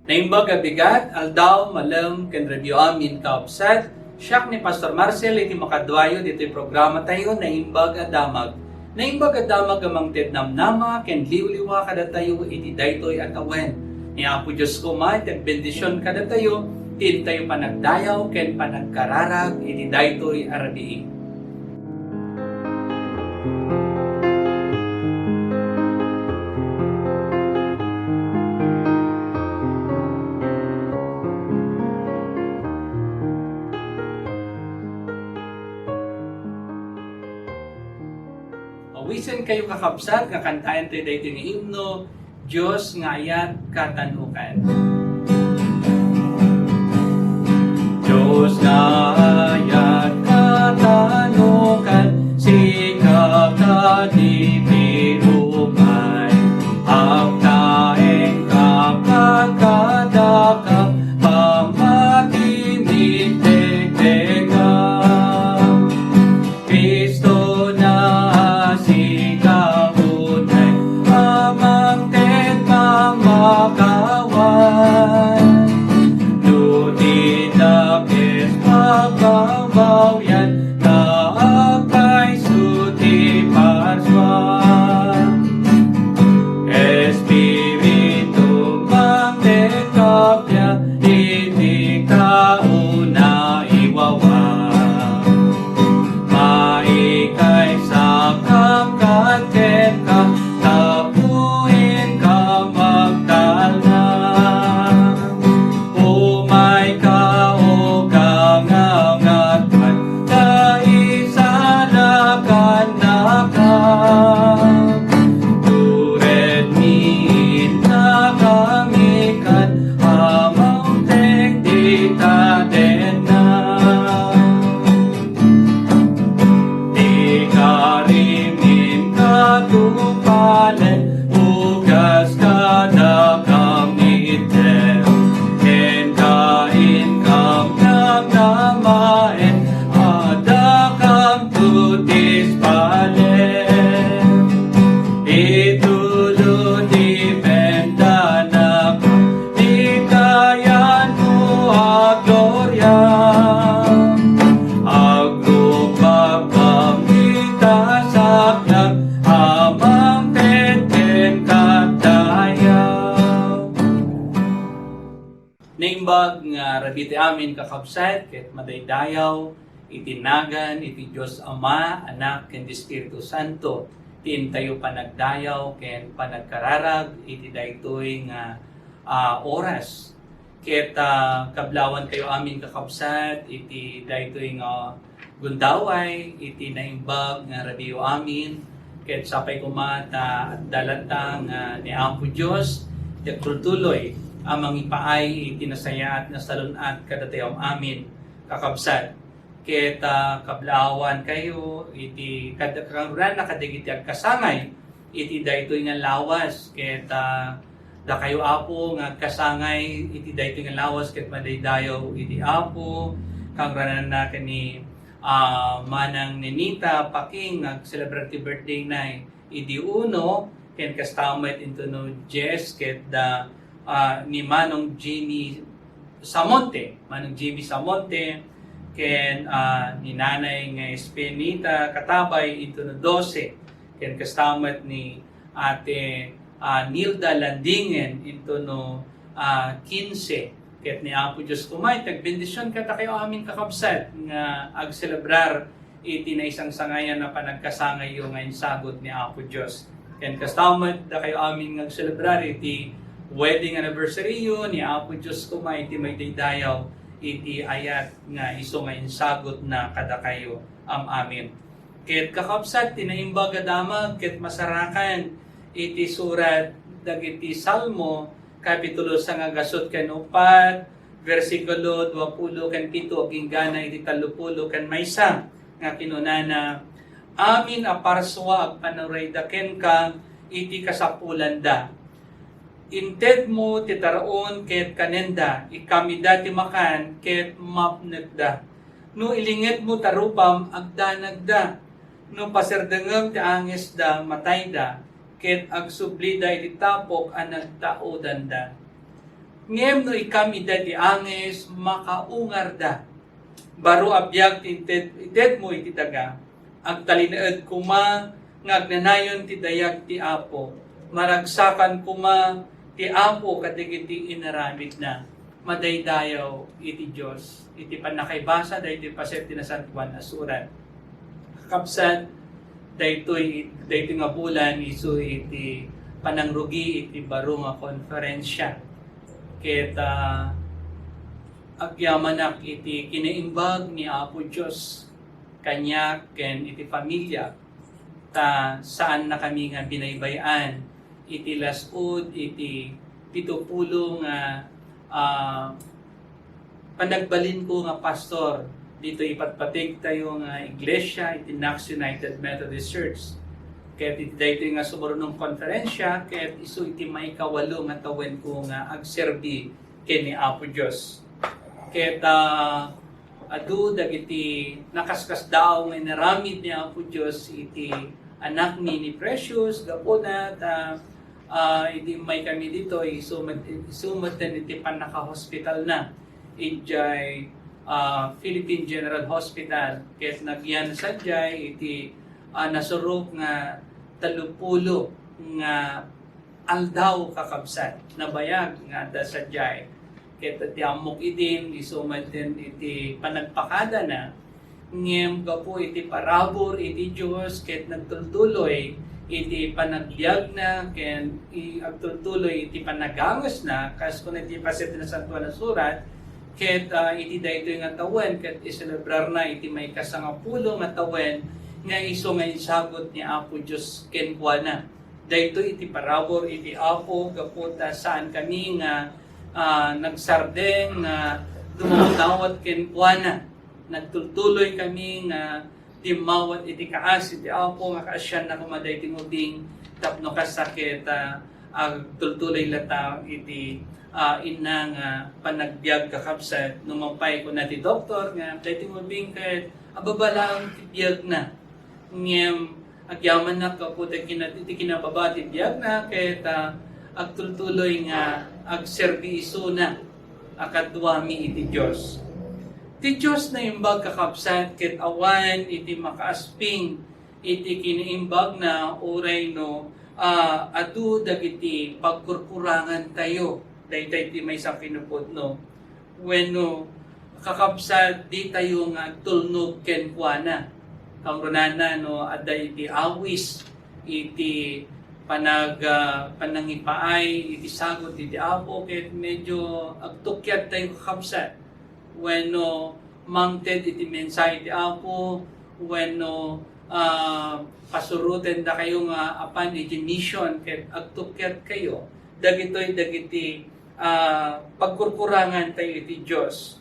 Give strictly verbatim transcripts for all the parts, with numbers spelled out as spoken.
Naimbag a bigat, aldaw, malem, ken review amin, kaabsat. Siak ni Pastor Marcel iti makaduayo ditoy programa tayo, Naimbag a Damag. Naimbag a damag a mangted namnama ken liwliwa kadatayo iti daytoy a tawen. Ni Apo Dios koma iti agbendisyon kadatayo, ti intayo panagdayaw ken panagkararag iti daytoy a rabii. Awisen kayo, kakabsat, nga kantaen tayo daytoy nga himno, Dios nga ayat katanukan. Dios nga ayat katanukan, sika kaditi umay, agtaeng ka kadakam, pamati mitedega. Kristo na sika unay a mangted pamakawan. No ti dakes pagbabawian, ta agpayso ti parsua. Espiritu, mangted kappia iti tao naiwawa. Maikaysakam kenka, tapno inka magtalna. Umayka, O kangangatman, ta isalakannaka. Turedmi innaka mikkan a mangted dita tenna. Ti karimin katupalen, ugas kadakam itdem, kenka inkam namnamaen, adda kamto ti ispalen. Itulo ti pendanaka, ti kayanmo a gloria. Agrupakam ita saklang a mangted kenka dayaw. Naimbag nga rabii ti amin, kakabsat, ket madaydayaw iti nagan iti Dios Ama, Anak, ken Espiritu Santo, ti intayo panagdayaw ken panagkararag iti daytoy nga, ah, oras. Ket, ah, kablawan kayo amin, kakabsat, iti daytoy nga gundaway iti naimbag nga rabiiyo amin, ket sapay koma ta adda latta nga ni Apo Dios ti agtultuloy a mangipaay iti nasayaat nga salun-at kadatayo amin, kakabsat. Ket, ah, kablawan kayo iti kad-, kangrunana kadagiti agkasangay iti daytoy nga lawas, ket, ah, dakayo, Apo, nga agkasangay iti daytoy nga lawas ket madaydayaw iti Apo, kangrunana ken ni, ah, Manang Nenita Paking nga agselebrar ti birthday na idi uno, ken kasta met intono dies, ket da, ah, ni Manong Jimmy Samonte, Manong Jimmy Samonte, ken, ah, ni Nanay nga Espenita Katabay intono dose, ken kasta met ni Ate, ah, Nilda Landingen intono, ah, kinse. Ket ni Apo Dios koma ti agbendision kadakayo amin, kakabsat, nga agselebrar iti naisangsangayan a panagkasangayyo nga insagut ni Apo Dios. Ken kasta met dakayo amin nga agselebrar iti wedding anniversary-yo, ni Apo Dios koma iti maidaydayaw iti ayat nga isu nga insagutna kadakayo am-amin. Ket kakabsat ti Naimbag a Damag ket masarakan iti surat dagiti Salmo, Kapitulo sangagasut ken uppat, bersikulo duapulo ken pito agingga iti tallopulo ken maysa, nga kinunana, "Amin a parsua agpanurayda kenka iti kasapulanda. Intedmo ti taraon ket kanenda, ikkam ida ti makan ket mapnekda. No ilingedmo ti rupam, agdanagda. No paserdengem ti angesda, matayda, ket agsublida iti tapok a nagtaudanda." Ngem no ikam ida ti angis, makaungarda. Baro a biag ti inted-, itedmo iti daga. Agtalinaed koma nga agnanayon ti dayag ti Apo. Maragsakan koma ti Apo kadagiti inaramidna. Madaydayaw iti Dios. Iti pannakaibasa daytoy paset ti Nasantoan a Surat. Kakabsat, daytoy, daytoy nga bulan isu iti panangrugi iti baro nga konferensya. Ket, ah, agyamanak iti kinaimbag ni Apo Dios kaniak ken iti familia, ta saan na kami nga binaybay-an iti las-ud iti pitupulo nga, ah, panagbalinko nga pastor ditoy ipatpategtayo nga iglesia, iti Knox United Methodist Church. Ket iti daytoy nga sumurunong konferensya, ket isu iti maikawalo nga tawenko nga agserbi ken ni Apo Dios. Ket, ah, adu dagiti nakaskasdaaw nga inaramid ni Apo Dios iti anakmi ni Precious, gapuna ta, ah, idi immay kami ditoy, isu met, isu met iti pannakahospitalna idiay, ah, Philippine General Hospital. Ket nagyan sadiay iti, ah, nasurok nga tallopulo nga aldaw, kakabsat. Nabayag nga adda sadiay. Ket ti ammok idin, isu met iti panagpakadana, ngem gapu iti parabur iti Dios ket nagtultuloy iti panagbiagna ken i-, agtultuloy iti panagangesna, kas kuna iti paset ti Nasantoan a Surat, ket, ah, iti daytoy nga tawen ket iselebrarna iti maikasangapulo nga tawen nga isu nga insagut ni Apo Dios kenkuana. Daytoy iti parabur iti Apo gapu ta saan kami nga, ah, nagsardeng nga dumawdawat kenkuana. Nagtultuloy kami nga dimmawat iti kaasi ti Apo nga kaasianna koma daytoy nga ubing tapno kasta ket, ah, agtultuloy latta iti, ah, inna nga panagbiag, kakabsat. Nupay kuna ti doktor nga daytoy nga ubing ket ababa laeng ti biagna. Ngem agyamanak gapu ti kina-, iti kinababa ti biagna ket, ah, agtultuloy nga agserbi isuna a kaduami iti Dios. Ti Dios naimbag, kakabsat, ket awan iti makaasping iti kinaimbagna uray no, ah, adu dagiti pagkurkurangantayo. Daytoy ti maysa a kinapudno. Wenno, kakabsat, ditayo nga agtulnog kenkuana. Kamrunana no adda iti awis, iti panag-, ah, panangipaay iti sagut iti Apo, ket medyo agtukyadtayo, kakabsat. Wenno, mangted iti mensahe ti Apo, wenno, ah, pasurotendakayo nga apan iti mission ket agtukyadkayo. Dagitoy dagiti, ah, pagkurkurangantayo iti Dios.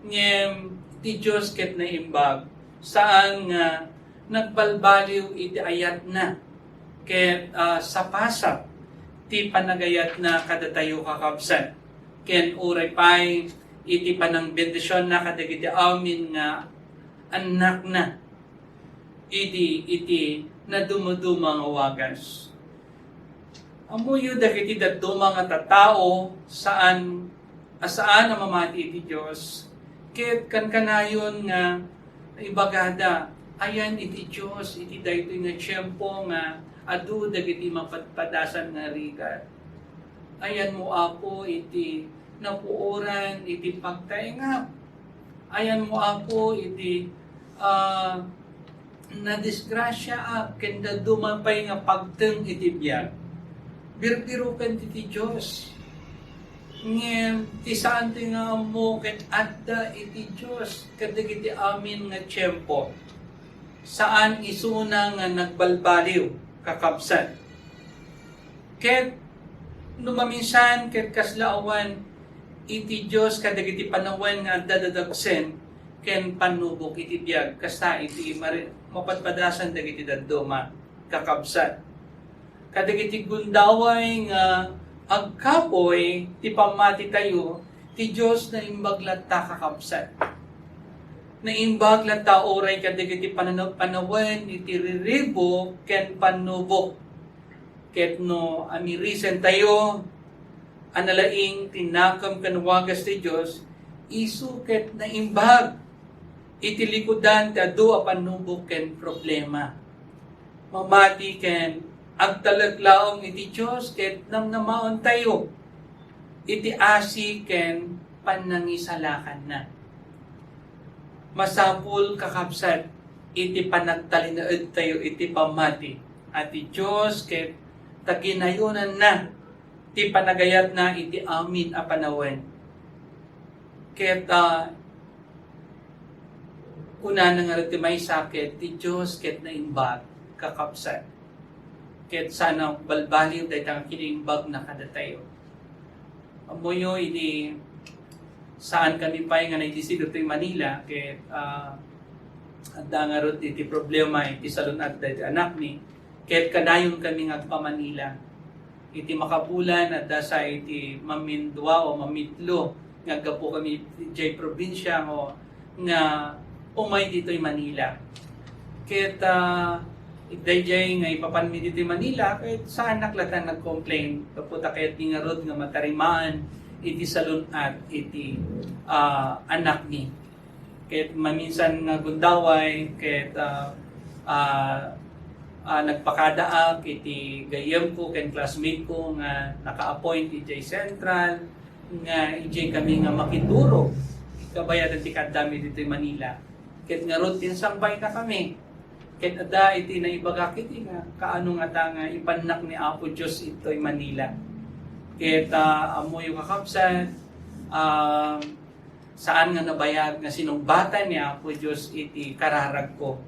Ngem ti Dios ket naimbag, saan nga nagbalbaliw iti ayatna ket, ah, sapasap ti panagayatna kadatayo, kakabsat, ken uray pay iti panangbendisionna kadagiti amin nga annakna idi iti nadumduma nga wagas. Ammoyo dagiti dadduma nga tattao saan a saan a mamati iti Dios, ket kankanayon nga ibagada, ayan iti Dios iti daytoy nga tiempo nga adu dagiti mapadpadasan nga rigat. Ayanmo, Apo, iti napuoran iti pagtaengak. Ayanmo, Apo, iti, ah, nadisgrasiaak ken dadduma pay nga pagteng iti biag. Birbiroken ti, ti Dios. Ngem ti saan ti nga ammo ket adda iti Dios kadagiti amin nga tiempo. Saan isuna nga nagbalbaliw, kakabsat. Ket no maminsan ket kasla awan iti Dios kadagiti panawen nga adda dadagsen ken pannubok iti biag, kasta iti mari-, mapadpadasan dagiti dadduma, kakabsat. Kadagiti gundaway nga agkapuy ti pammatitayo, ti Dios naimbag latta, kakabsat. Naimbag latta uray kadagiti panano-, panawen iti riribuk ken pannubok. Ket no amirisentayo, a nalaing ti nakem ken wagas ti Dios, isu ket naimbag iti likudan ti adu a pannubok ken problema. Mamati ken agtalek laeng iti Dios ket namnamaentayo iti asi ken pannangisalakanna. Masapul, kakabsat, iti panagtalinaedtayo iti pammati a ti Dios ket taginayonanna ti panagayatna iti amin a panawen. Ket, ah, kunana ngarud ti maysa ket ti Dios ket naimbag, kakabsat. Ket saan a balbaliw dayta nga kinaimbagna kadatayo. Ammoyo, idi saan kami pay nga naidesidiyo toy Manila, ket, ah, adda ngarud iti problema iti salun-at daytoy anakmi, ket kanayon kami nga agpa-Manila. Iti makabulan, adda sa iti mamindua o mamitlo nga aggapu kami idiay probinsia nga umay ditoy Manila. Ket, ah, daydiay nga ipapanmi ditoy Manila, ket saanak latta nag-complain. Gapu ta kayatmi ngarud nga matarimaan iti salun-at iti, ah, anakmi. Ket maminsan nga gundaway, ket, ah, ah, ah, nagpakadaak iti gayyemko ken classmate ko nga naka-appoint idiay Central, nga idiay kami nga makiduro. Kabayadan ti kaddami ditoy Manila. Ket ngarud, insangpayna kami. Ket adda iti naibagak iti nga, kaano ngata nga ipannak ni Apo Dios itoy Manila. Ket, ah, ammoyo, kakabsat, ah, saan nga nabayag nga sinungbatan ni Apo Dios iti kararagko.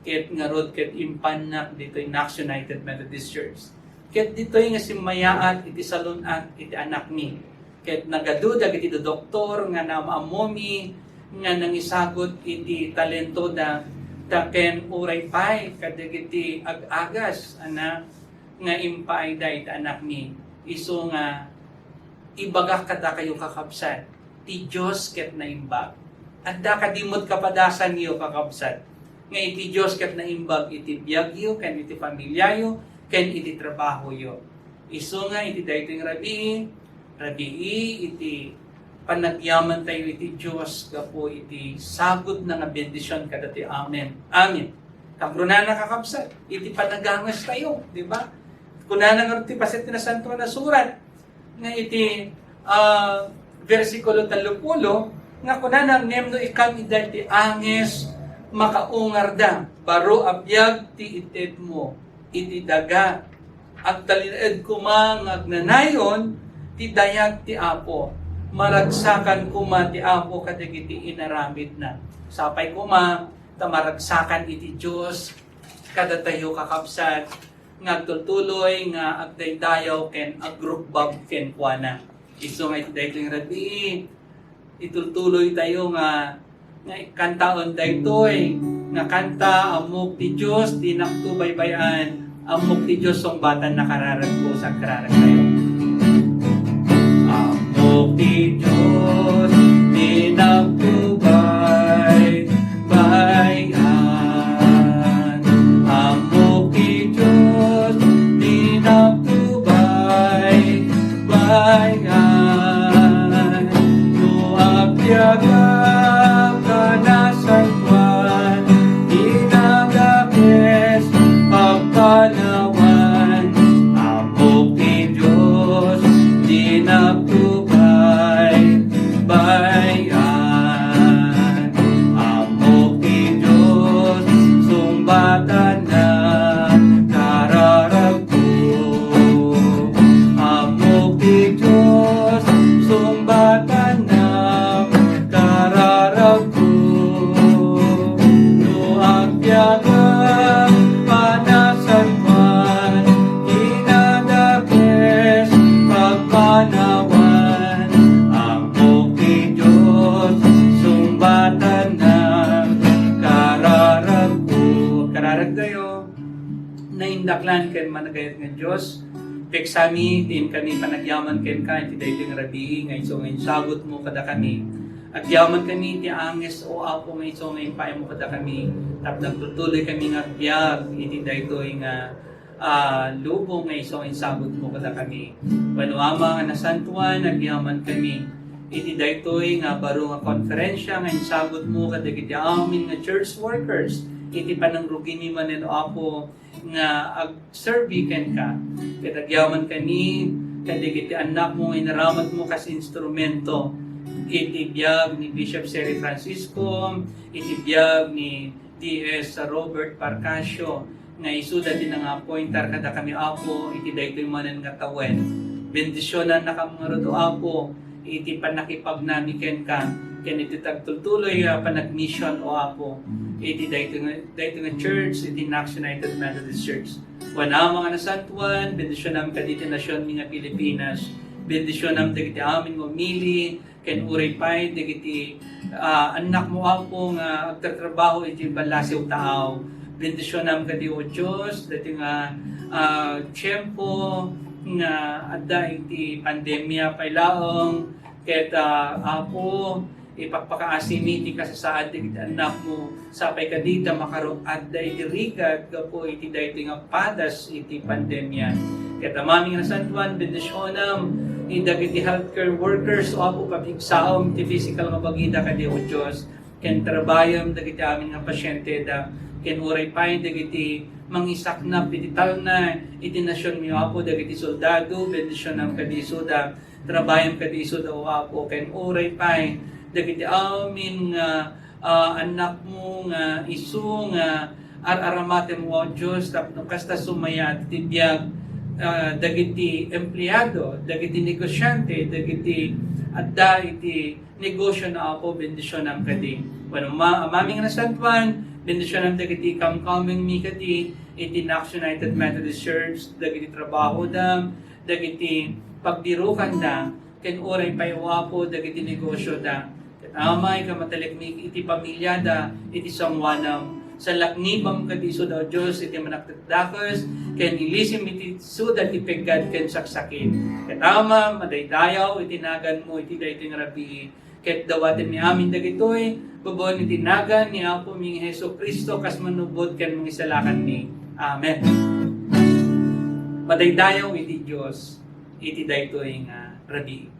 Ket ngarud, ket impannak ditoy Knox United Methodist Church. Ket ditoy nga simmayaat iti salun-at iti anakmi. Ket nagadu dagiti doktor nga naam-ammomi nga nangisagut iti talentoda, ta ken uray pay kadagiti ag-agas a na nga impaayda iti anakmi. Isu nga ibagak kadakayo, kakabsat, ti Dios ket naimbag. Adda kadi met kapadasanyo, kakabsat, nga iti Dios ket naimbag iti biagyo ken iti familiayo ken iti trabahoyo. Isu nga iti daytoy nga rabii, rabii iti panagyamantayo iti Dios gapu iti sagutna nga bendision kadatayo. Amen. Amen. Kagrunana, kakabsat, iti panagangestayo, di ba? Kunana nga ti paset ti Nasantoan a Surat, nga iti, ah, bersikulo tallopulo, nga kunana, "Ngem no ikkan ida ti anges, makaungarda, baro a biag ti itedmo iti daga. Agtalinaed koma nga agnanayon ti dayag ti Apo. Maragsakan koma ti Apo kadagiti inaramidna." Sapay koma ta maragsakan iti Dios kadatayo, kakabsat, nga agtultuloy nga agdaydayaw ken agrukbab kenkuana. Isu nga iti daytoy nga rabii, itultuloytayo nga, nga kantaon daytoy nga kanta, "Ammok ti Dios, dinakto baybay-an. Ammok ti Dios, sungbatan nakararagko, sagraragtayo." Ammok ti Dios, dinakto bay-, bay-an. Ammok ti Dios, dinakto bay-, bay-an. No agbiagak a nasantoan, dinagakes pagpanawan. Ammok ti Dios, dinakto bay-, bay-an. Ammok ti Dios, sungbatanna kararagko. Ammok ti Dios, sungbatanna kararagko. No agbiagak a nasantoan, dinagakes pagpanawan. Ammok ti Dios, sungbatanna kararagko. Kararagtayo, naindaklan ken managayat nga Dios, pigsami ti inkami panagyaman kenka iti daytoy nga rabii nga isu nga insagutmo kadakami. Agyaman kami ti anges, O Apo, nga isu nga impaaymo kadakami, tapno agtultuloy kami nga agbiag iti daytoy nga a lubong nga isu nga insabutmo kadakami. Wenno, Ama nga nasantuan, agyamankami iti daytoy nga baro nga konferensya nga insabutmo kadagiti amin nga church workers iti panangrugimi manen, Apo, nga agserbi kenka. Ket agyamankami kadagiti annakmo nga inaramatmo kas instrumento iti biag ni Bishop Seri Francisco, iti biag ni D S Robert Parcasio, nga isuda ti nangappointar kadakami, Apo, iti daytoy manen nga tawen. Bendisionannakami ngarud, O Apo, iti pannakipagnami kenka, ken iti tagtultuloy a panagmission, O Apo, iti daytoy nga, daytoy nga church, iti Knox United Methodist Church. Wen, Ama nga nasantuan, bendisionam kadagiti nasionmi nga Pilipinas. Bendisionam dagiti amin nga umili, ken uray pay dagiti, ah, annakmo, Apo, nga agtatrabaho iti ballasiw taaw. Bendisionam kadi, O Dios, dagiti nga, ah, tiempo nga adda iti pandemia pay laeng, ket, ah, Apo, ipakpakaasimi ti kasasaad dagiti annakmo, sapay kadi ta makaru-, adda iti rigat gapu iti daytoy nga padas iti pandemia. Ket Amami nga nasantuan, bendisionam iti dagiti healthcare workers, O Apo, papigsaem ti physical nga bagida kadi, O Dios, ken trabayem dagiti amin nga pasienteda, ken uray pay dagiti mangisaknap iti talna iti nasionmi, O Apo, dagiti soldado, bendisionam kadi isuda, trabayem kadi isuda, O Apo, ken uray pay dagiti amin nga, ah, annakmo nga isu nga ar-aramatem, O Dios, tapno kasta sumayat ti biag, ah, dagiti empleado, dagiti negosiante, dagiti adda iti negosio na, Apo, bendisionam kadi. Wen, Ama-, Amami nga nasantuan, bendisionam dagiti kamkamengmi kadi iti Knox United Methodist Church, dagiti trabahoda, dagiti pagbirokanda, ken uray pay, O Apo, dagiti negosioda. Ket Ama, ikaw matalekmi iti pamiliada, iti sangoanam. Salaknibam kadi isuda, O Dios, iti manakdakdakes, ken ilisim iti isuda ti peggad ken saksakit. Ket Ama, madaydayaw iti naganmo iti daytoy nga rabii. Ket dawatenmi amin dagitoy, babaen iti nagan ni Apomi nga Jesu-Cristo, kas mannubbot ken mangisalakanmi. Amen. Madaydayaw iti Dios iti daytoy nga rabii.